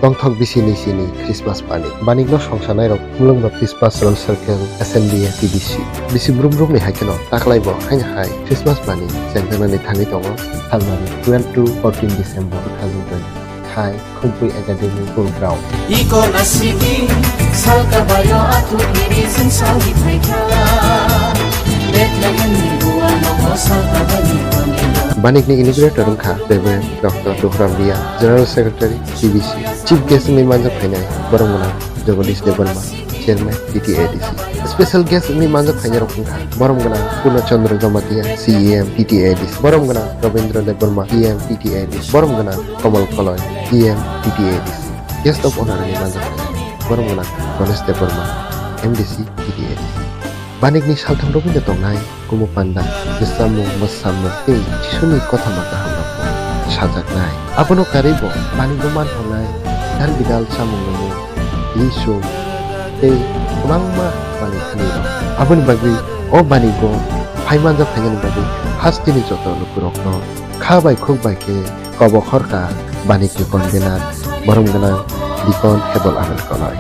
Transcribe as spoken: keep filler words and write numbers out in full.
Tongthok bisi ni sini Christmas bani. Banik no songsa nairok mulungba Christmas Roll Circle S N B A T D C. Bisi brum brum ni hai kheno taklai bo haino hai Christmas bani chengjaknani thangwi tongo. Salmari twelve to fourteen December two thousand twenty. Thai Khumpui Academy School Ground. Iko nasibing salka bayo aku ini sing sawi phaikha. Bethlehem ni buwa no salka bani pamila. Banik ni inaugurator wngkha Reverend Doctor Duhram Ria, General Secretary T B C. Chief guest wngwi manjak phainai borom gwnang Jagadish Debbarma, Chairman T T A D C. Special guest wngwi manjak phainai rok wngkha borom gwnang Purna Chandra Jamatia, C E M T T A D C. Borom gwnang Rabindra Debbarma, E M T T A D C. Borom gwnang Kamal Koloi, E M T T A D C. Guest of Honor wngwi manjak phainai borom gwnang Ganesh Debbarma, M D C T T A D C. Banikni saltham rwgwino tongnai kumu panda, bwsamung, mwsamung tei Jisuni kothoma kahamrokbo sajaknai. Abono karwibo banikbo manthoknai dal bidal chamung nungmung, ri sum tei kwbangma banik thani rok. Aboni bagwi o banikbo phai manjak phainani bagwi hasteni joto lukurokno kha bai khuk bai khe kobo khorka banikni convener borom gwnang Dikon Hebol Anand Koloi.